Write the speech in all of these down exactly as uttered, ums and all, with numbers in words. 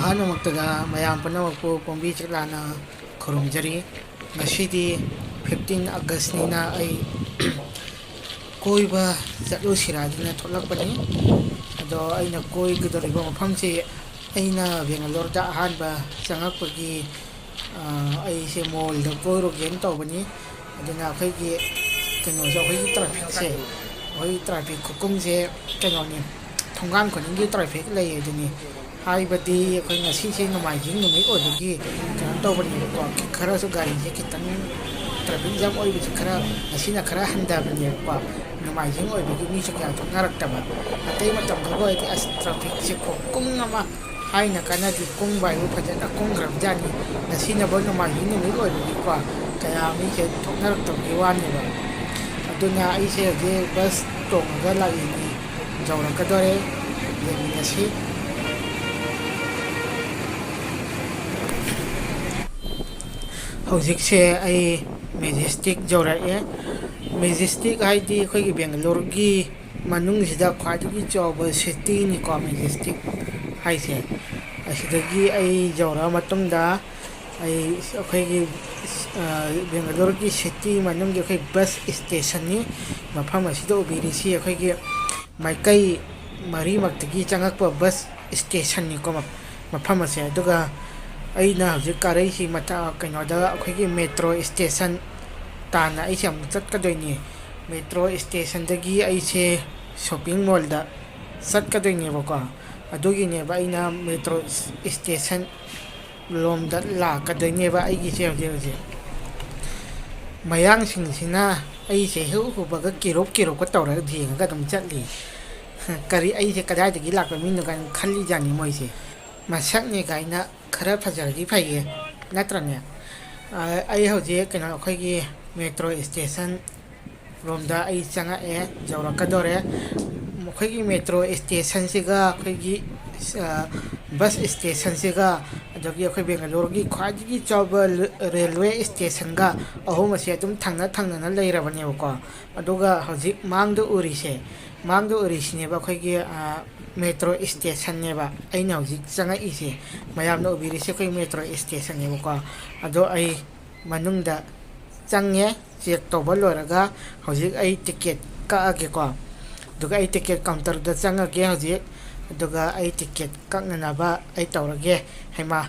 ꯑꯍꯥꯟꯕꯃꯛꯇꯗ ꯃꯌꯥꯝ ꯄꯨꯝꯅꯃꯛꯄꯨ ꯄꯣꯝꯕꯤ ꯆꯛꯂꯥꯅ ꯈꯨꯔꯨꯝꯖꯔꯤ꯫ ꯉꯁꯤꯗꯤ fifteen Augustꯅꯤꯅ ꯑꯩ ꯀꯣꯏꯕ ꯆꯠꯂꯨꯁꯤꯔꯥꯗꯅ ꯊꯣꯛꯂꯛꯄꯅꯤ꯫ ꯑꯗꯣ ꯑꯩꯅ ꯀꯣꯏꯒꯗꯧꯔꯤꯕ ꯃꯐꯝꯁꯤ, ꯑꯩꯅ ꯕꯦꯡꯒꯂꯣꯔꯗ ꯑꯍꯥꯟꯕ ꯆꯪꯉꯛꯄꯒꯤ, ꯑ, ꯑꯩꯁꯦ ꯃꯣꯜꯗ ꯀꯣꯏꯔꯨꯒꯦꯅ ꯇꯧꯕꯅꯤ꯫ ꯑꯗꯨꯅ ꯑꯩꯈꯣꯏꯒꯤ ꯀꯩꯅꯣꯁꯦ, ꯑꯩꯈꯣꯏꯒꯤ trafficꯁꯦ, ꯑꯩꯈꯣꯏ traffic ꯈꯨꯀꯨꯡꯁꯦ ꯀꯩꯅꯣꯅꯤ, ꯊꯣꯡꯒꯥꯟ ꯈꯨꯗꯤꯡꯒꯤ traffic ꯂꯩ ꯑꯗꯨꯅꯤ꯫ ꯍꯥꯏꯕꯗꯤ ꯑꯩꯈꯣꯏ ꯉꯁꯤꯁꯦ ꯅꯣꯡꯃꯥꯏꯖꯤꯡ ꯅꯨꯃꯤꯠ ꯑꯣꯏꯕꯒꯤ ꯀꯩꯅꯣ ꯇꯧꯕꯅꯦꯕꯀꯣ, ꯈꯔꯁꯨ ꯒꯥꯔꯤꯁꯦ ꯈꯤꯇꯪ traffic jam ꯑꯣꯏꯕꯁꯦ ꯈꯔ ꯉꯁꯤꯅ ꯈꯔ ꯍꯟꯊꯕꯅꯦꯕꯀꯣ꯫ ꯅꯣꯡꯃꯥꯏꯖꯤꯡ ꯑꯣꯏꯕꯒꯤ ꯃꯤꯁꯨ ꯀꯌꯥ ꯊꯣꯛꯅꯔꯛꯇꯕ꯫ ꯑꯇꯩ ꯃꯇꯝꯗꯒ ꯑꯣꯏꯔꯗꯤ ꯑꯁ trafficꯁꯦ ꯈꯨꯀꯨꯡ ꯑꯃ, ꯍꯥꯏꯅ ꯀꯥꯟꯅꯗꯦ, ꯀꯨꯡꯕ ꯍꯥꯏꯕꯨ ꯐꯖꯅ ꯀꯨꯡꯈ꯭ꯔꯕꯖꯥꯠꯅꯤ꯫ ꯉꯁꯤꯅꯕꯨ ꯅꯣꯡꯃꯥꯏꯖꯤꯡ ꯅꯨꯃꯤꯠ ꯑꯣꯏꯕꯒꯤꯀꯣ, ꯀꯌꯥ ꯃꯤꯁꯦ ꯊꯣꯛꯅꯔꯛꯇꯕꯒꯤ ꯋꯥꯅꯦꯕ꯫ ꯑꯗꯨꯅ ꯑꯩꯁꯦ ꯍꯧꯖꯤꯛ bus ꯇꯣꯡꯉꯒ ꯂꯥꯛꯏꯅꯤ, ꯌꯧꯔꯛꯀꯗꯣꯔꯦ, ꯌꯦꯡꯃꯤꯟꯅꯁꯤ꯫ ꯍꯧꯖꯤꯛꯁꯦ ꯑꯩ Majestic ꯌꯧꯔꯛꯑꯦ꯫ Majestic ꯍꯥꯏꯗꯤ ꯑꯩꯈꯣꯏꯒꯤ ꯕꯦꯡꯒꯂꯣꯔꯒꯤ ꯃꯅꯨꯡꯁꯤꯗ ꯈ꯭ꯋꯥꯏꯗꯒꯤ ꯆꯥꯎꯕ cityꯅꯤꯀꯣ Majestic ꯍꯥꯏꯁꯦ꯫ ꯑꯁꯤꯗꯒꯤ ꯑꯩ ꯌꯧꯔꯛꯑ ꯃꯇꯨꯡꯗ ꯑꯩ ꯑꯩꯈꯣꯏꯒꯤ, ꯑ, ꯕꯦꯡꯒꯂꯣꯔꯒꯤ city ꯃꯅꯨꯡꯒꯤ ꯑꯩꯈꯣꯏ bus stationꯅꯤ꯫ ꯃꯐꯝ ꯑꯁꯤꯗ ꯎꯕꯤꯔꯤꯁꯤ ꯑꯩꯈꯣꯏꯒꯤ ꯃꯥꯏꯀꯩ ꯃꯔꯤꯃꯛꯇꯒꯤ ꯆꯪꯉꯛꯄ bus stationꯅꯤꯀꯣ꯫ ꯃꯐꯝ ꯑꯁꯦ꯫ ꯑꯗꯨꯒ ꯑꯩꯅ ꯍꯧꯖꯤꯛ ꯀꯥꯔꯛꯏꯁꯤ ꯃꯊꯛ, ꯀꯩꯅꯣꯗ, ꯑꯩꯈꯣꯏꯒꯤ metro station ꯇꯥꯟꯅ ꯑꯩꯁꯦ ꯑꯃꯨꯛ ꯆꯠꯀꯗꯣꯏꯅꯤ꯫ Metro stationꯗꯒꯤ ꯑꯩꯁꯦ shopping mallꯗ ꯆꯠꯀꯗꯣꯏꯅꯦꯕꯀꯣ꯫ ꯑꯗꯨꯒꯤꯅꯦꯕ ꯑꯩꯅ metro station ꯂꯣꯝꯗ ꯂꯥꯛꯀꯗꯣꯏꯅꯦꯕ ꯑꯩꯒꯤꯁꯦ ꯍꯧꯖꯤꯛ ꯍꯧꯖꯤꯛ꯫ ꯃꯌꯥꯡꯁꯤꯡꯁꯤꯅ ꯑꯩꯁꯦ ꯍꯦꯛ ꯎꯕꯒ ꯀꯤꯔꯨꯞ ꯀꯤꯔꯨꯞꯀ ꯇꯧꯔꯒ ꯌꯦꯡꯉꯒ ꯑꯗꯨꯝ ꯆꯠꯂꯤ꯫ ꯀꯔꯤ, ꯑꯩꯁꯦ ꯀꯗꯥꯏꯗꯒꯤ ꯂꯥꯛꯄ ꯃꯤꯅꯣ ꯀꯥꯏꯅ ꯈꯜꯂꯤꯖꯥꯠꯅꯤ ꯃꯣꯏꯁꯦ꯫ ꯃꯁꯛꯅꯦ ꯀꯥꯏꯅ ꯈꯔ ꯐꯖꯔꯗꯤ ꯐꯩꯌꯦ, ꯅꯠꯇ꯭ꯔꯅꯦ? ꯑ, ꯑꯩ ꯍꯧꯖꯤꯛ ꯀꯩꯅꯣ, ꯑꯩꯈꯣꯏꯒꯤ metro station ꯔꯣꯝꯗ ꯑꯩ ꯆꯪꯉꯛꯑꯦ, ꯌꯧꯔꯛꯀꯗꯣꯔꯦ꯫ ꯑꯩꯈꯣꯏꯒꯤ metro stationꯁꯤꯒ ꯑꯩꯈꯣꯏꯒꯤ, ꯑ, bus stationꯁꯤꯒ, ꯑꯗꯒꯤ ꯑꯩꯈꯣꯏ ꯕꯦꯡꯒꯂꯣꯔꯒꯤ ꯈ꯭ꯋꯥꯏꯗꯒꯤ ꯆꯥꯎꯕ railway stationꯒ ꯑꯍꯨꯝ ꯑꯁꯦ ꯑꯗꯨꯝ ꯊꯪꯅ ꯊꯪꯅꯅ ꯂꯩꯔꯕꯅꯦꯕꯀꯣ꯫ ꯑꯗꯨꯒ ꯍꯧꯖꯤꯛ ꯃꯥꯡꯗ ꯎꯔꯤꯁꯦ, ꯃꯥꯡꯗ ꯎꯔꯤꯁꯤꯅꯦꯕ ꯑꯩꯈꯣꯏꯒꯤ ꯃꯦꯇ꯭ꯔꯣ ꯏꯁꯇꯦꯁꯟꯅꯦꯕ ꯑꯩꯅ ꯍꯧꯖꯤꯛ ꯆꯪꯉꯛꯏꯁꯦ꯫ ꯃꯌꯥꯝꯅ ꯎꯕꯤꯔꯤꯁꯦ ꯑꯩꯈꯣꯏ ꯃꯦꯇ꯭ꯔꯣ ꯏꯁꯇꯦꯁꯟꯅꯦꯕꯀꯣ꯫ ꯑꯗꯣ ꯑꯩ ꯃꯅꯨꯡꯗ ꯆꯪꯉꯦ꯫ ꯆꯦꯛ ꯇꯧꯕ ꯂꯣꯏꯔꯒ ꯍꯧꯖꯤꯛ ꯑꯩ ꯇꯤꯀꯦꯠ ꯀꯛꯑꯒꯦꯀꯣ꯫ ꯑꯗꯨꯒ ꯑꯩ ꯇꯤꯀꯦꯠ ꯀꯥꯎꯟꯇꯔꯗ ꯆꯪꯉꯒꯦ ꯍꯧꯖꯤꯛ꯫ ꯑꯗꯨꯒ ꯑꯩ ꯇꯤꯀꯦꯠ ꯀꯛꯅꯅꯕ ꯑꯩ ꯇꯧꯔꯒꯦ꯫ ꯍꯩꯃꯥ,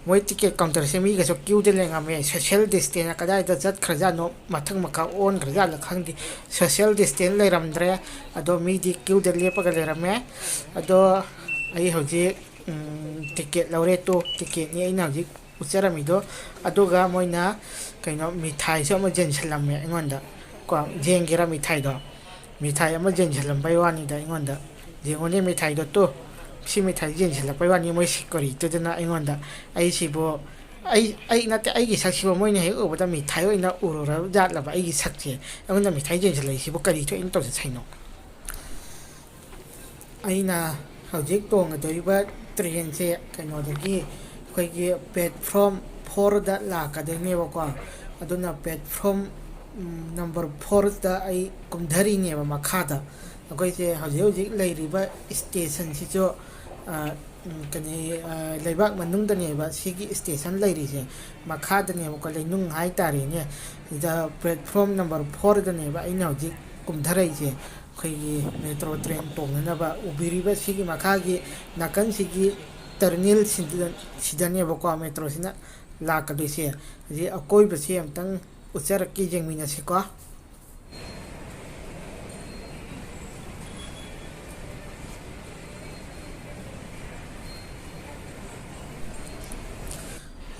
ꯃꯣꯏ ꯇꯤꯀꯦꯠ ꯀꯥꯎꯟꯇꯔꯁꯦ ꯃꯤꯒꯁꯨ ꯀ꯭ꯌꯨꯗ ꯂꯦꯡꯉꯝꯃꯦ꯫ ꯁꯣꯁꯦꯜ ꯗꯤꯁꯇꯦꯟꯁ ꯀꯗꯥꯏꯗ ꯆꯠꯈ꯭ꯔꯖꯥꯠꯅꯣ, ꯃꯊꯛ ꯃꯈꯥ ꯑꯣꯟꯈ꯭ꯔꯖꯥꯠꯂ ꯈꯪꯗꯦ꯫ ꯁꯣꯁꯦꯜ ꯗꯤꯁꯇꯦꯟꯁ ꯂꯩꯔꯝꯗ꯭ꯔꯦ꯫ ꯑꯗꯣ ꯃꯤꯗꯤ ꯀ꯭ꯌꯨꯗ ꯂꯦꯞꯄꯒ ꯂꯩꯔꯝꯃꯦ꯫ ꯑꯗꯣ ꯑꯩ ꯍꯧꯖꯤꯛ ꯇꯤꯀꯦꯠ ꯂꯧꯔꯦ꯫ ꯇꯨ ꯇꯤꯀꯦꯠꯅꯤ ꯑꯩꯅ ꯍꯧꯖꯤꯛ ꯎꯠꯆꯔꯝꯃꯤꯗꯣ꯫ ꯑꯗꯨꯒ ꯃꯣꯏꯅ ꯀꯩꯅꯣ ꯃꯤꯊꯥꯏꯁꯨ ꯑꯃ ꯌꯦꯟꯁꯤꯜꯂꯝꯃꯦ ꯑꯩꯉꯣꯟꯗ꯫ ꯀꯣ, ꯌꯦꯡꯒꯦꯔꯥ ꯃꯤꯊꯥꯏꯗꯣ? ꯃꯤꯊꯥꯏ ꯑꯃ ꯌꯦꯟꯁꯤꯜꯂꯝꯕꯩ ꯋꯥꯅꯤꯗ ꯑꯩꯉꯣꯟꯗ꯫ ꯌꯦꯡꯉꯨꯅꯦ ꯃꯤꯊꯥꯏꯗꯣ ꯇꯨ꯫ ꯁꯤ ꯃꯤꯊꯥꯏ ꯌꯦꯟꯁꯤꯜꯂꯛꯄꯩ ꯋꯥꯅꯤ ꯃꯣꯏ ꯁꯤꯀꯣꯔꯤꯇꯤꯗꯨꯅ ꯑꯩꯉꯣꯟꯗ꯫ ꯑꯩꯁꯤꯕꯨ, ꯑꯩ ꯑꯩ ꯅꯠꯇꯦ, ꯑꯩꯒꯤ ꯁꯛꯁꯤꯕꯨ ꯃꯣꯏꯅ ꯍꯦꯛ ꯎꯕꯗ ꯃꯤꯊꯥꯏ ꯑꯣꯏꯅ ꯎꯔꯨꯔꯕ ꯖꯥꯠꯂꯕ ꯑꯩꯒꯤ ꯁꯛꯁꯦ? ꯑꯩꯉꯣꯟꯗ ꯃꯤꯊꯥꯏ ꯌꯦꯟꯁꯤꯜꯂꯛꯏꯁꯤꯕꯨ ꯀꯔꯤ ꯊꯣꯛꯏꯅ ꯇꯧꯖꯁꯩꯅꯣ? ꯑꯩꯅ ꯍꯧꯖꯤꯛ ꯇꯣꯡꯒꯗꯧꯔꯤꯕ ꯇ꯭ꯔꯦꯟꯁꯦ ꯀꯩꯅꯣꯗꯒꯤ ꯑꯩꯈꯣꯏꯒꯤ ꯄ꯭ꯂꯦꯠꯐꯣꯝ ꯐꯣꯔꯗ ꯂꯥꯛꯀꯗꯣꯏꯅꯦꯕꯀꯣ꯫ ꯑꯗꯨꯅ ꯄ꯭ꯂꯦꯠꯐꯣꯝ ꯅꯝꯕꯔ ꯐꯣꯔꯗ ꯑꯩ ꯀꯨꯝꯊꯔꯤꯅꯦꯕ ꯃꯈꯥꯗ꯫ ꯑꯩꯈꯣꯏꯁꯦ ꯍꯧꯖꯤꯛ ꯍꯧꯖꯤꯛ ꯂꯩꯔꯤꯕ ꯏꯁꯇꯦꯁꯟꯁꯤꯁꯨ, ꯑ, ꯎꯝ, ꯀꯔꯤ, ꯑ, ꯂꯩꯕꯥꯛ ꯃꯅꯨꯡꯗꯅꯦꯕ ꯁꯤꯒꯤ ꯏꯁꯇꯦꯁꯟ ꯂꯩꯔꯤꯁꯦ, ꯃꯈꯥꯗꯅꯦꯕꯀꯣ, ꯂꯩꯅꯨꯡ ꯍꯥꯏꯇꯥꯔꯦꯅꯦ꯫ ꯁꯤꯗ ꯄ꯭ꯂꯦꯠꯐꯣꯝ ꯅꯝꯕꯔ ꯐꯣꯔꯗꯅꯦꯕ ꯑꯩꯅ ꯍꯧꯖꯤꯛ ꯀꯨꯝꯊꯔꯛꯏꯁꯦ꯫ ꯑꯩꯈꯣꯏꯒꯤ ꯃꯦꯇ꯭ꯔꯣ ꯇ꯭ꯔꯦꯟ ꯇꯣꯡꯅꯅꯕ ꯎꯕꯤꯔꯤꯕ ꯁꯤꯒꯤ ꯃꯈꯥꯒꯤ ꯅꯥꯀꯟꯁꯤꯒꯤ ꯇꯔꯃꯤꯅꯦꯜ ꯁꯤꯗ-, ꯁꯤꯗꯅꯦꯕꯀꯣ ꯃꯦꯇ꯭ꯔꯣꯁꯤꯅ ꯂꯥꯛꯀꯗꯣꯏꯁꯦ꯫ ꯍꯧꯖꯤꯛ ꯑꯀꯣꯏꯕꯁꯤ ꯑꯝꯇꯪ ꯎꯠꯆꯔꯛꯀꯦ, ꯌꯦꯡꯃꯤꯟꯅꯁꯤꯀꯣ꯫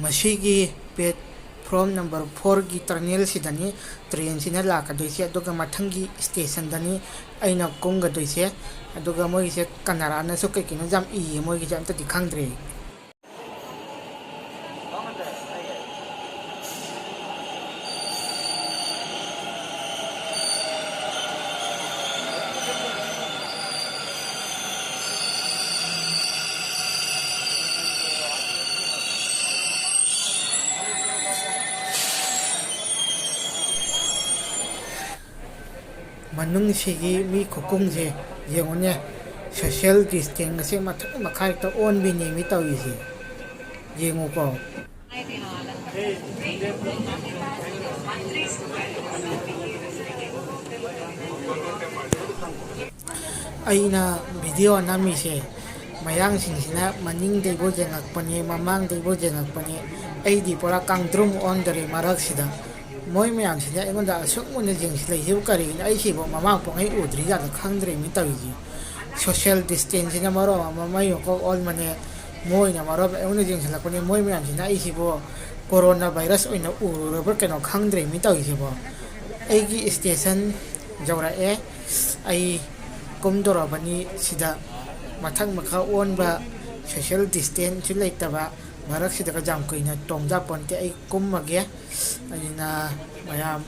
ꯃꯁꯤꯒꯤ ꯄ꯭ꯂꯦꯠꯐꯣꯝ ꯅꯝꯕꯔ ꯐꯣꯔꯒꯤ ꯇꯔꯃꯤꯅꯦꯜꯁꯤꯗꯅꯤ ꯇ꯭ꯔꯦꯟꯁꯤꯅ ꯂꯥꯛꯀꯗꯣꯏꯁꯦ, ꯑꯗꯨꯒ ꯃꯊꯪꯒꯤ ꯏꯁꯇꯦꯁꯟꯗꯅꯤ ꯑꯩꯅ ꯀꯨꯝꯒꯗꯣꯏꯁꯦ꯫ ꯑꯗꯨꯒ ꯃꯣꯏꯒꯤꯁꯦ ꯀꯅꯥꯔꯥꯅꯁꯨ ꯀꯩ ꯀꯩꯅꯣ ꯌꯥꯝ ꯏꯌꯦ, ꯃꯣꯏꯒꯤꯁꯦ ꯑꯝꯇꯗꯤ ꯈꯪꯗ꯭ꯔꯦ꯫ ꯃꯅꯨꯡꯁꯤꯒꯤ ꯃꯤ ꯈꯨꯀꯨꯡꯁꯦ ꯌꯦꯡꯉꯨꯅꯦ, social distance ꯑꯁꯦ ꯃꯊꯛ ꯃꯈꯥ ꯍꯦꯛꯇ ꯑꯣꯟꯕꯤꯅꯦꯃꯤ ꯇꯧꯔꯤꯁꯦ꯫ ꯌꯦꯡꯉꯨꯀꯣ꯫ ꯑꯩꯅ video ꯅꯝꯃꯤꯁꯦ, ꯃꯌꯥꯡꯁꯤꯡꯁꯤꯅ ꯃꯅꯤꯡꯗꯩꯕꯨ ꯌꯦꯡꯉꯛꯄꯅꯦ, ꯃꯃꯥꯡꯗꯩꯕꯨ ꯌꯦꯡꯉꯛꯄꯅꯦ꯫ ꯑꯩꯗꯤ ꯄꯨꯔꯥ ꯀꯥꯡꯗ꯭ꯔꯨꯝ ꯑꯣꯟꯗꯣꯔꯦ ꯃꯔꯛꯁꯤꯗ꯫ ꯃꯣꯏ ꯃꯌꯥꯝꯁꯤꯅ ꯑꯩꯉꯣꯟꯗ ꯑꯁꯨꯛ ꯃꯨꯟꯅ ꯌꯦꯡꯁꯤꯜꯂꯛꯏꯁꯤꯕꯨ ꯀꯔꯤꯒꯤꯅꯣ? ꯑꯩꯁꯤꯕꯨ ꯃꯃꯥꯡ ꯄꯣꯛꯉꯩ ꯎꯗ꯭ꯔꯤꯖꯥꯠꯂ ꯈꯪꯗ꯭ꯔꯦꯃꯤ ꯇꯧꯔꯤꯁꯤ꯫ Social distanceꯁꯤꯅ ꯃꯔꯣꯜ ꯑꯃ ꯃꯩ ꯃꯀꯣꯛ ꯑꯣꯟꯕꯅꯦ, ꯃꯣꯏꯅ ꯃꯔꯣꯜ ꯑꯃ ꯑꯩꯉꯣꯟꯗ ꯌꯦꯡꯁꯤꯜꯂꯛꯄꯅꯦ꯫ ꯃꯣꯏ ꯃꯌꯥꯝꯁꯤꯅ ꯑꯩꯁꯤꯕꯨ corona virus ꯑꯣꯏꯅ ꯎꯔꯨꯔꯕ꯭ꯔꯥ ꯀꯩꯅꯣ ꯈꯪꯗ꯭ꯔꯦꯃꯤ ꯇꯧꯔꯤꯁꯤꯕꯣ꯫ ꯑꯩꯒꯤ station ꯌꯧꯔꯛꯑꯦ꯫ ꯑꯩ ꯀꯨꯝꯗꯣꯔꯕꯅꯤ ꯁꯤꯗ꯫ ꯃꯊꯛ ꯃꯈꯥ ꯑꯣꯟꯕ, social distanceꯁꯨ ꯂꯩꯇꯕ ꯃꯔꯛꯁꯤꯗꯒ ꯌꯥꯝ ꯀꯨꯏꯅ ꯇꯣꯡꯖ ꯄꯣꯟꯇꯦ꯫ ꯑꯩ ꯀꯨꯝꯃꯒꯦ꯫ ꯑꯗꯨꯅ ꯃꯌꯥꯝ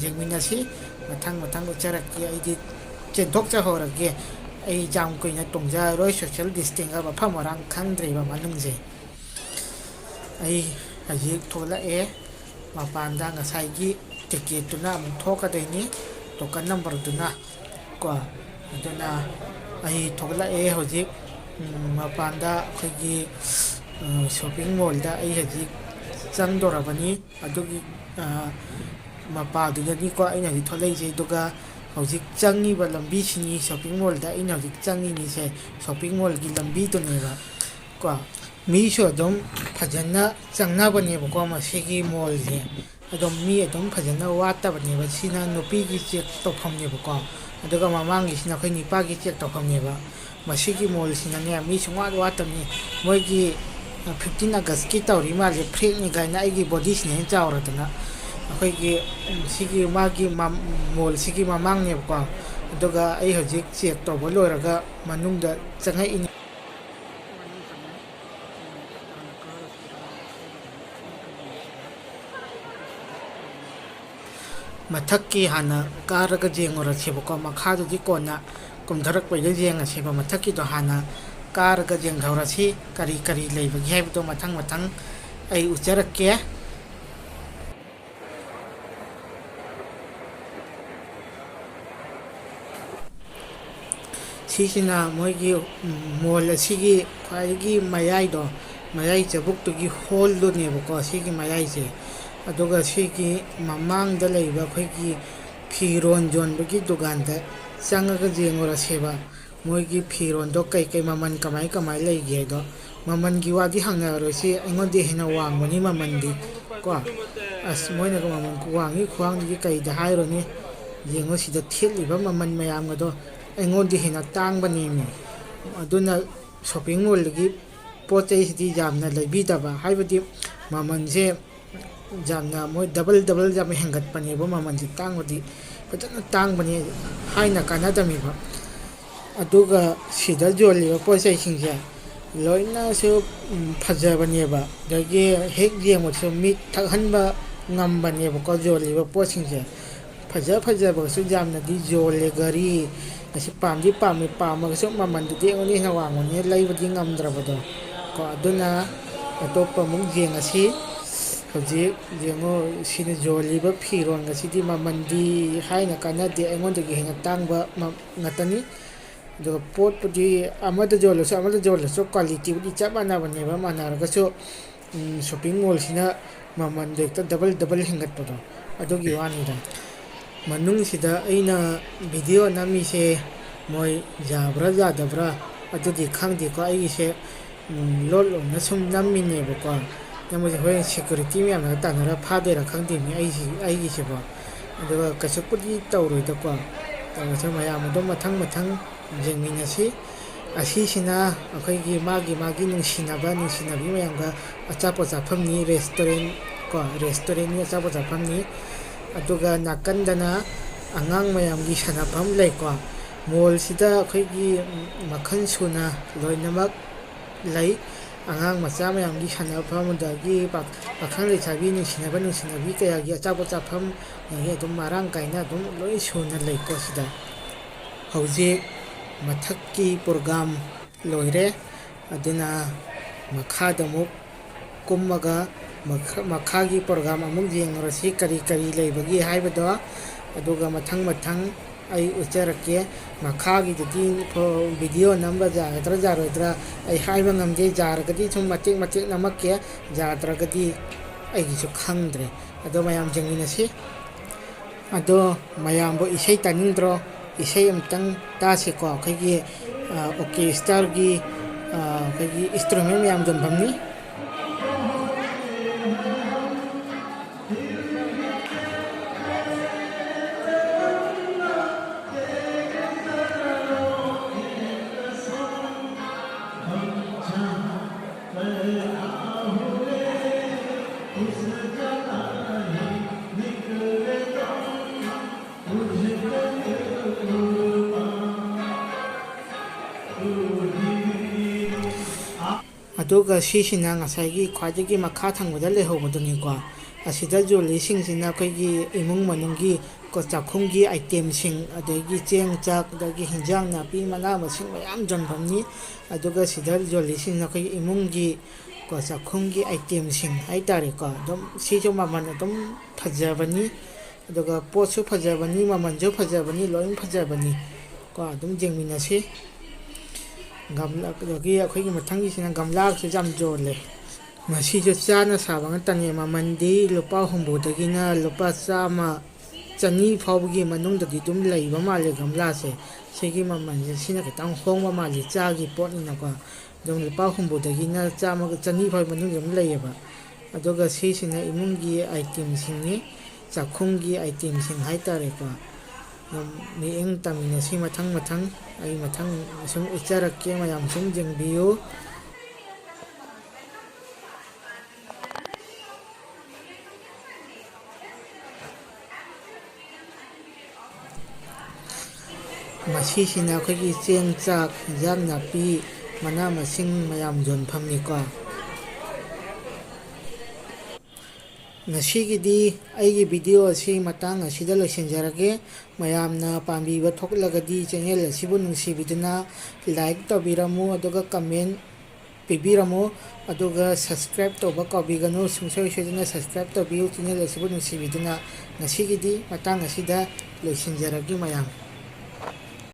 ꯌꯦꯡꯃꯤꯟꯅꯁꯤ꯫ ꯃꯊꯪ ꯃꯊꯪ ꯎꯠꯆꯔꯛꯀꯦ꯫ ꯑꯩꯗꯤ ꯆꯦꯟꯊꯣꯛꯆꯍꯧꯔꯒꯦ꯫ ꯑꯩ ꯌꯥꯝ ꯀꯨꯏꯅ ꯇꯣꯡꯖꯔꯔꯣꯏ꯫ Social distanceꯀ ꯃꯐꯝ ꯃꯔꯥꯡ ꯈꯪꯗ꯭ꯔꯦꯕ ꯃꯅꯨꯡꯁꯦ꯫ ꯑꯩ ꯍꯧꯖꯤꯛ ꯊꯣꯛꯂꯛꯑꯦ꯫ ꯃꯄꯥꯟꯗ ꯉꯁꯥꯏꯒꯤ ticketꯇꯨꯅ ꯑꯃꯨꯛ ꯊꯣꯛꯀꯗꯣꯏꯅꯤ, token numberꯗꯨꯅ ꯀꯣ꯫ ꯑꯗꯨꯅ ꯑꯩ ꯊꯣꯛꯂꯛꯑꯦ ꯍꯧꯖꯤꯛ, ꯎꯝ, ꯃꯄꯥꯟꯗ ꯑꯩꯈꯣꯏꯒꯤ, ꯎꯝ, shopping mallꯗ ꯑꯩ ꯍꯧꯖꯤꯛ ꯆꯪꯗꯣꯔꯕꯅꯤ꯫ ꯑꯗꯨꯒꯤ, ꯑ, ꯃꯄꯥꯗꯨꯗꯅꯤꯀꯣ ꯑꯩꯅ ꯍꯧꯖꯤꯛ ꯊꯣꯛꯂꯛꯏꯁꯦ꯫ ꯑꯗꯨꯒ ꯍꯧꯖꯤꯛ ꯆꯪꯉꯤꯕ ꯂꯝꯕꯤꯁꯤꯅꯤ, shopping mallꯗ ꯑꯩꯅ ꯍꯧꯖꯤꯛ ꯆꯪꯉꯤꯅꯤꯁꯦ, shopping mallꯒꯤ ꯂꯝꯕꯤꯗꯨꯅꯦꯕ ꯀꯣ꯫ ꯃꯤꯁꯨ ꯑꯗꯨꯝ ꯐꯖꯅ ꯆꯪꯅꯕꯅꯦꯕꯀꯣ ꯃꯁꯤꯒꯤ mallꯁꯦ꯫ ꯑꯗꯨꯝ ꯃꯤ ꯑꯗꯨꯝ ꯐꯖꯅ ꯋꯥꯠꯇꯕꯅꯦꯕ꯫ ꯁꯤꯅ ꯅꯨꯄꯤꯒꯤ check ꯇꯧꯐꯝꯅꯦꯕꯀꯣ꯫ ꯑꯗꯨꯒ ꯃꯃꯥꯡꯒꯤꯁꯤꯅ ꯑꯩꯈꯣꯏ ꯅꯨꯄꯥꯒꯤ check ꯇꯧꯐꯝꯅꯦꯕ꯫ ꯃꯁꯤꯒꯤ mallꯁꯤꯅꯅꯦ, ꯃꯤ ꯁꯨꯡꯋꯥꯠ ꯋꯥꯠꯇꯕꯅꯤ꯫ ꯃꯣꯏꯒꯤ fifteen Augustꯀꯤ ꯇꯧꯔꯤ ꯃꯥꯜꯂꯦ, flagꯅꯤ ꯀꯥꯏꯅ꯫ ꯑꯩꯒꯤ bodyꯁꯤꯅ ꯍꯦꯟꯅ ꯆꯥꯎꯔꯗꯅ꯫ ꯑꯩꯈꯣꯏꯒꯤ, ꯎꯝ, ꯁꯤꯒꯤ ꯃꯥꯒꯤ ꯃꯝ-, mallꯁꯤꯒꯤ ꯃꯃꯥꯡꯅꯦꯕꯀꯣ꯫ ꯑꯗꯨꯒ ꯑꯩ ꯍꯧꯖꯤꯛ check ꯇꯧꯕ ꯂꯣꯏꯔꯒ ꯃꯅꯨꯡꯗ ꯆꯪꯉꯛꯏꯅꯤ꯫ ꯃꯊꯛꯀꯤ ꯍꯥꯟꯅ ꯀꯥꯔꯒ ꯌꯦꯡꯉꯨꯔꯁꯦꯕꯀꯣ, ꯃꯈꯥꯗꯨꯗꯤ ꯀꯣꯟꯅ ꯀꯨꯝꯊꯔꯛꯄꯩꯗ ꯌꯦꯡꯉꯁꯦꯕ꯫ ꯃꯊꯛꯀꯤꯗꯣ ꯍꯥꯟꯅ ꯀꯥꯔꯒ ꯌꯦꯡꯊꯍꯧꯔꯁꯤ, ꯀꯔꯤ ꯀꯔꯤ ꯂꯩꯕꯒꯦ ꯍꯥꯏꯕꯗꯣ ꯃꯊꯪ ꯃꯊꯪ ꯑꯩ ꯎꯠꯆꯔꯛꯀꯦ꯫ ꯁꯤꯁꯤꯅ ꯃꯣꯏꯒꯤ, ꯎꯝ, ꯃꯣꯜ ꯑꯁꯤꯒꯤ ꯈ꯭ꯋꯥꯏꯗꯒꯤ ꯃꯌꯥꯏꯗꯣ, ꯃꯌꯥꯏ ꯆꯕꯨꯛꯇꯨꯒꯤ ꯍꯣꯜꯗꯨꯅꯦꯕꯀꯣ, ꯁꯤꯒꯤ ꯃꯌꯥꯏꯁꯦ꯫ ꯑꯗꯨꯒ ꯁꯤꯒꯤ ꯃꯃꯥꯡꯗ ꯂꯩꯕ ꯑꯩꯈꯣꯏꯒꯤ ꯐꯤꯔꯣꯟ ꯌꯣꯟꯕꯒꯤ ꯗꯨꯀꯥꯟꯗ ꯆꯪꯉꯒ ꯌꯦꯡꯉꯨꯔꯁꯦꯕ꯫ ꯃꯣꯏꯒꯤ ꯐꯤꯔꯣꯟꯗꯣ ꯀꯩꯀꯩ ꯃꯃꯜ ꯀꯃꯥꯏ ꯀꯃꯥꯏ ꯂꯩꯒꯦ ꯍꯥꯏꯗꯣ꯫ ꯃꯃꯜꯒꯤ ꯋꯥꯗꯤ ꯍꯪꯅꯔꯔꯣꯏꯁꯤ, ꯑꯩꯉꯣꯟꯗꯩ ꯍꯦꯟꯅ ꯋꯥꯡꯕꯅꯤ ꯃꯃꯜꯗꯤ ꯀꯣ꯫ ꯑꯁ, ꯃꯣꯏꯅꯒ ꯃꯃꯜ ꯈꯨꯋꯥꯡꯒꯤ ꯈꯨꯋꯥꯡꯗꯨꯗꯤ ꯀꯩꯗ ꯍꯥꯏꯔꯨꯅꯤ꯫ ꯌꯦꯡꯉꯣ, ꯁꯤꯗ ꯊꯦꯠꯂꯤꯕ ꯃꯃꯜ ꯃꯌꯥꯝꯒꯗꯣ ꯑꯩꯉꯣꯟꯗꯩ ꯍꯦꯟꯅ ꯇꯥꯡꯕꯅꯦꯃꯤ꯫ ꯑꯗꯨꯅ shopping mallꯗꯒꯤ ꯄꯣꯠ ꯆꯩꯁꯤꯗꯤ ꯌꯥꯝꯅ ꯂꯩꯕꯤꯗꯕ, ꯍꯥꯏꯕꯗꯤ ꯃꯃꯜꯁꯦ ꯌꯥꯝꯅ, ꯃꯣꯏ double double ꯌꯥꯝ ꯍꯦꯟꯒꯠꯄꯅꯦꯕ ꯃꯃꯜꯁꯦ, ꯇꯥꯡꯕꯗꯤ ꯐꯖꯅ ꯇꯥꯡꯕꯅꯦ, ꯍꯥꯏꯅ ꯀꯥꯟꯅꯗꯕꯅꯦꯕ꯫ ꯑꯗꯨꯒ ꯁꯤꯗ ꯌꯣꯜꯂꯤꯕ ꯄꯣꯠ ꯆꯩꯁꯤꯡꯁꯦ ꯂꯣꯏꯅꯁꯨ, ꯎꯝ, ꯐꯖꯕꯅꯦꯕ, ꯑꯗꯒꯤ ꯍꯦꯛ ꯌꯦꯡꯕꯗꯁꯨ ꯃꯤꯠ ꯊꯛꯍꯟꯕ ꯉꯝꯕꯅꯦꯕꯀꯣ ꯌꯣꯜꯂꯤꯕ ꯄꯣꯠꯁꯤꯡꯁꯦ꯫ ꯐꯖ ꯐꯖꯕꯁꯨ ꯌꯥꯝꯅꯗꯤ ꯌꯣꯜꯂꯦ꯫ ꯘꯔꯤ ꯑꯁꯤ ꯄꯥꯝꯗꯤ ꯄꯥꯝꯃꯤ, ꯄꯥꯝꯃꯒꯁꯨ ꯃꯃꯜꯗꯨꯗꯤ ꯑꯩꯉꯣꯟꯗ ꯍꯦꯟꯅ ꯋꯥꯡꯕꯅꯤꯅ ꯂꯩꯕꯗꯤ ꯉꯝꯗ꯭ꯔꯕꯗꯣ ꯀꯣ꯫ ꯑꯗꯨꯅ ꯑꯇꯣꯞꯄ ꯑꯃꯨꯛ ꯌꯦꯡꯉꯁꯤ꯫ ꯍꯧꯖꯤꯛ ꯌꯦꯡꯉꯣ, ꯁꯤꯅ ꯌꯣꯜꯂꯤꯕ ꯐꯤꯔꯣꯟ ꯑꯁꯤꯗꯤ ꯃꯃꯜꯗꯤ ꯍꯥꯏꯅ ꯀꯥꯟꯅꯗꯦ, ꯑꯩꯉꯣꯟꯗꯒꯤ ꯍꯦꯟꯅ ꯇꯥꯡꯕ ꯃ-, ꯉꯥꯛꯇꯅꯤ꯫ ꯑꯗꯨꯒ ꯄꯣꯠꯄꯨꯗꯤ ꯑꯃꯗ ꯌꯣꯜꯂꯁꯨ ꯑꯃꯗ ꯌꯣꯜꯂꯁꯨ qualityꯕꯨꯗꯤ ꯆꯞ ꯃꯥꯟꯅꯕꯅꯦꯕ, ꯃꯥꯟꯅꯔꯒꯁꯨ, ꯎꯝ, shopping mallꯁꯤꯅ ꯃꯃꯜꯗꯣ ꯍꯦꯛꯇ double double ꯍꯦꯟꯒꯠꯄꯗꯣ, ꯑꯗꯨꯒꯤ ꯋꯥꯅꯤꯗ꯫ ꯃꯅꯨꯡꯁꯤꯗ ꯑꯩꯅ video ꯅꯝꯃꯤꯁꯦ ꯃꯣꯏ ꯌꯥꯕ꯭ꯔꯥ ꯌꯥꯗꯕ꯭ꯔꯥ ꯑꯗꯨꯗꯤ ꯈꯪꯗꯦꯀꯣ꯫ ꯑꯩꯒꯤꯁꯦ, ꯎꯝ, ꯂꯣꯠ ꯂꯣꯠꯅ ꯁꯨꯝ ꯅꯝꯃꯤꯅꯦꯕꯀꯣ꯫ ꯅꯝꯕꯁꯦ ꯍꯣꯔꯦꯟ security ꯃꯌꯥꯝꯅꯒ ꯇꯥꯟꯅꯔ ꯐꯥꯗꯣꯏꯔꯥ ꯈꯪꯗꯦꯅꯦ ꯑꯩꯁꯤ, ꯑꯩꯒꯤꯁꯤꯕꯣ꯫ ꯑꯗꯨꯒ ꯀꯩꯁꯨꯄꯨꯗꯤ ꯇꯧꯔꯣꯏꯗꯀꯣ꯫ ꯇꯧꯔꯁꯨ ꯃꯌꯥꯝ ꯑꯗꯨꯝ ꯃꯊꯪ ꯃꯊꯪ ꯌꯦꯡꯃꯤꯟꯅꯁꯤ꯫ ꯑꯁꯤꯁꯤꯅ ꯑꯩꯈꯣꯏꯒꯤ ꯃꯥꯒꯤ ꯃꯥꯒꯤ ꯅꯨꯡꯁꯤꯅꯕ, ꯅꯨꯡꯁꯤꯅꯕꯤ ꯃꯌꯥꯝꯒ ꯑꯆꯥꯄꯣꯠ ꯆꯥꯐꯝꯅꯤ, restaurant ꯀꯣ, restaurantꯒꯤ ꯑꯆꯥꯄꯣꯠ ꯆꯥꯐꯝꯅꯤ꯫ ꯑꯗꯨꯒ ꯅꯥꯀꯟꯗꯅ ꯑꯉꯥꯡ ꯃꯌꯥꯝꯒꯤ ꯁꯥꯟꯅꯐꯝ ꯂꯩꯀꯣ꯫ Mallꯁꯤꯗ ꯑꯩꯈꯣꯏꯒꯤ ꯃꯈꯜ ꯁꯨꯅ ꯂꯣꯏꯅꯃꯛ ꯂꯩ꯫ ꯑꯉꯥꯡ ꯃꯆꯥ ꯃꯌꯥꯝꯒꯤ ꯁꯥꯟꯅꯐꯝ, ꯑꯗꯒꯤ ꯄꯥ-, ꯄꯥꯈꯪ ꯂꯩꯁꯥꯕꯤ ꯅꯨꯡꯁꯤꯅꯕ ꯅꯨꯡꯁꯤꯅꯕꯤ ꯀꯌꯥꯒꯤ ꯑꯆꯥꯄꯣꯠ ꯆꯥꯐꯝ, ꯑꯗꯒꯤ ꯑꯗꯨꯝ ꯃꯔꯥꯡ ꯀꯥꯏꯅ ꯑꯗꯨꯝ ꯂꯣꯏ ꯁꯨꯅ ꯂꯩꯀꯣ ꯁꯤꯗ꯫ ꯍꯧꯖꯤꯛ ꯃꯊꯛꯀꯤ program ꯂꯣꯏꯔꯦ, ꯑꯗꯨꯅ ꯃꯈꯥꯗ ꯑꯃꯨꯛ ꯀꯨꯝꯃꯒ ꯃꯈ-, ꯃꯈꯥꯒꯤ program ꯑꯃꯨꯛ ꯌꯦꯡꯉꯨꯔꯁꯤ, ꯀꯔꯤ ꯀꯔꯤ ꯂꯩꯕꯒꯦ ꯍꯥꯏꯕꯗꯣ꯫ ꯑꯗꯨꯒ ꯃꯊꯪ ꯃꯊꯪ ꯑꯩ ꯎꯠꯆꯔꯛꯀꯦ꯫ ꯃꯈꯥꯒꯤꯗꯨꯗꯤ ꯐꯣ-, ꯚꯤꯗꯤꯑꯣ ꯅꯝꯕ ꯌꯥꯒꯗ꯭ꯔꯥ ꯌꯥꯔꯣꯏꯗ꯭ꯔꯥ ꯑꯩ ꯍꯥꯏꯕ ꯉꯝꯗꯦ꯫ ꯌꯥꯔꯒꯗꯤ ꯁꯨꯝ ꯃꯇꯦꯛ ꯃꯇꯦꯛ ꯅꯝꯃꯛꯀꯦ, ꯌꯥꯗ꯭ꯔꯒꯗꯤ ꯑꯩꯒꯤꯁꯨ ꯈꯪꯗ꯭ꯔꯦ꯫ ꯑꯗꯣ ꯃꯌꯥꯝ ꯌꯦꯡꯃꯤꯟꯅꯁꯤ꯫ ꯑꯗꯣ ꯃꯌꯥꯝꯕꯨ ꯏꯁꯩ ꯇꯥꯅꯤꯡꯗ꯭ꯔꯣ? ꯏꯁꯩ ꯑꯃꯇꯪ ꯇꯥꯁꯤꯀꯣ꯫ ꯑꯩꯈꯣꯏꯒꯤ, ꯑ, ꯑꯣꯔꯀꯦꯁꯇ꯭ꯔꯥꯒꯤ, ꯑ, ꯑꯩꯈꯣꯏꯒꯤ ꯏꯟꯁꯇ꯭ꯔꯨꯃꯦꯟ ꯃꯌꯥꯝ ꯌꯣꯟꯐꯝꯅꯤ꯫ ꯑꯗꯨꯒ ꯁꯤꯁꯤꯅ ꯉꯁꯥꯏꯒꯤ ꯈ꯭ꯋꯥꯏꯗꯒꯤ ꯃꯈꯥ ꯊꯪꯕꯗ ꯂꯩꯍꯧꯕꯗꯨꯅꯤꯀꯣ꯫ ꯑꯁꯤꯗ ꯌꯣꯜꯂꯤꯁꯤꯡꯁꯤꯅ ꯑꯩꯈꯣꯏꯒꯤ ꯏꯃꯨꯡ ꯃꯅꯨꯡꯒꯤ ꯀꯣ, ꯆꯥꯛꯈꯨꯝꯒꯤ ꯑꯥꯏꯇꯦꯝꯁꯤꯡ, ꯑꯗꯒꯤ ꯆꯦꯡ ꯆꯥꯛ, ꯑꯗꯒꯤ ꯍꯤꯟꯖꯥꯡ ꯅꯥꯄꯤ, ꯃꯅꯥ ꯃꯁꯤꯡ ꯃꯌꯥꯝ ꯌꯣꯟꯐꯝꯅꯤ꯫ ꯑꯗꯨꯒ ꯁꯤꯗ ꯌꯣꯜꯂꯤꯁꯤꯡꯅ ꯑꯩꯈꯣꯏꯒꯤ ꯏꯃꯨꯡꯒꯤ ꯀꯣ, ꯆꯥꯛꯈꯨꯝꯒꯤ ꯑꯥꯏꯇꯦꯝꯁꯤꯡ ꯍꯥꯏꯇꯥꯔꯦꯀꯣ꯫ ꯑꯗꯨꯝ ꯁꯤꯁꯨ ꯃꯃꯜ ꯑꯗꯨꯝ ꯐꯖꯕꯅꯤ, ꯑꯗꯨꯒ ꯄꯣꯠꯁꯨ ꯐꯖꯕꯅꯤ, ꯃꯃꯜꯁꯨ ꯐꯖꯕꯅꯤ, ꯂꯣꯏ ꯐꯖꯕꯅꯤ꯫ ꯀꯣ, ꯑꯗꯨꯝ ꯌꯦꯡꯃꯤꯟꯅꯁꯤ꯫ ꯒꯝꯂꯥ, ꯑꯗꯒꯤ ꯑꯩꯈꯣꯏꯒꯤ ꯃꯊꯪꯒꯤꯁꯤꯅ ꯒꯝꯂꯥꯁꯨ ꯌꯥꯝ ꯌꯣꯜꯂꯦ꯫ ꯃꯁꯤꯁꯨ ꯆꯥꯅ ꯁꯥꯕ ꯉꯥꯛꯇꯅꯦ꯫ ꯃꯃꯜꯗꯤ ꯂꯨꯄꯥ ꯍꯨꯝꯐꯨꯗꯒꯤꯅ ꯂꯨꯄꯥ ꯆꯥꯝꯃ, ꯆꯅꯤ ꯐꯥꯎꯕꯒꯤ ꯃꯅꯨꯡꯗꯗꯤ ꯑꯗꯨꯝ ꯂꯩꯕ ꯃꯥꯜꯂꯦ ꯒꯝꯂꯥꯁꯦ꯫ ꯁꯤꯒꯤ ꯃꯃꯜꯁꯦ, ꯁꯤꯅ ꯈꯤꯇꯪ ꯍꯣꯡꯕ ꯃꯥꯜꯂꯤ, ꯆꯥꯒꯤ ꯄꯣꯠꯅꯤꯅꯀꯣ꯫ ꯑꯗꯨꯝ ꯂꯨꯄꯥ ꯍꯨꯝꯐꯨꯗꯒꯤꯅ ꯆꯥꯝꯃꯒ, ꯆꯅꯤ ꯐꯥꯎꯕ ꯃꯅꯨꯡꯗ ꯑꯗꯨꯝ ꯂꯩꯌꯦꯕ꯫ ꯑꯗꯨꯒ ꯁꯤꯁꯤꯅ ꯏꯃꯨꯡꯒꯤ ꯑꯥꯏꯇꯦꯝꯁꯤꯡꯅꯤ, ꯆꯥꯛꯈꯨꯝꯒꯤ ꯑꯥꯏꯇꯦꯝꯁꯤꯡ ꯍꯥꯏꯇꯥꯔꯦꯀꯣ꯫ ꯑꯗꯨꯝ ꯃꯤꯠꯌꯦꯡ ꯇꯝꯃꯤꯟꯅꯁꯤ ꯃꯊꯪ ꯃꯊꯪ꯫ ꯑꯩ ꯃꯊꯪ ꯁꯨꯝ ꯎꯠꯆꯔꯛꯀꯦ, ꯃꯌꯥꯝ ꯁꯨꯝ ꯌꯦꯡꯕꯤꯌꯨ꯫ ꯃꯁꯤꯁꯤꯅ ꯑꯩꯈꯣꯏꯒꯤ ꯆꯦꯡ ꯆꯥꯛ, ꯍꯤꯟꯖꯥꯡ ꯅꯥꯄꯤ, ꯃꯅꯥ ꯃꯁꯤꯡ ꯃꯌꯥꯝ ꯌꯣꯟꯐꯝꯅꯤꯀꯣ꯫ ꯉꯁꯤꯒꯤꯗꯤ ꯑꯩꯒꯤ ꯚꯤꯗꯤꯑꯣ ꯑꯁꯤ ꯃꯇꯥꯡ ꯑꯁꯤꯗ ꯂꯣꯏꯁꯤꯟꯖꯔꯒꯦ꯫ ꯃꯌꯥꯝꯅ ꯄꯥꯝꯕꯤꯕ ꯊꯣꯛꯂꯒꯗꯤ ꯆꯦꯅꯦꯜ ꯑꯁꯤꯕꯨ ꯅꯨꯡꯁꯤꯕꯤꯗꯨꯅ ꯂꯥꯏꯛ ꯇꯧꯕꯤꯔꯝꯃꯨ, ꯑꯗꯨꯒ ꯀꯃꯦꯟ ꯄꯤꯕꯤꯔꯝꯃꯨ, ꯑꯗꯨꯒ ꯁꯕꯁꯀ꯭ꯔꯥꯏꯕ ꯇꯧꯕ ꯀꯥꯎꯕꯤꯒꯅꯨ꯫ ꯁꯨꯡꯁꯣꯏ ꯁꯣꯏꯗꯅ ꯁꯕꯁꯀ꯭ꯔꯥꯏꯕ ꯇꯧꯕꯤꯌꯨ ꯆꯦꯅꯦꯜ ꯑꯁꯤꯕꯨ ꯅꯨꯡꯁꯤꯕꯤꯗꯨꯅ꯫ ꯉꯁꯤꯒꯤꯗꯤ ꯃꯇꯥꯡ ꯑꯁꯤꯗ ꯂꯣꯏꯁꯤꯟꯖꯔꯒꯦ ꯃꯌꯥꯝ꯫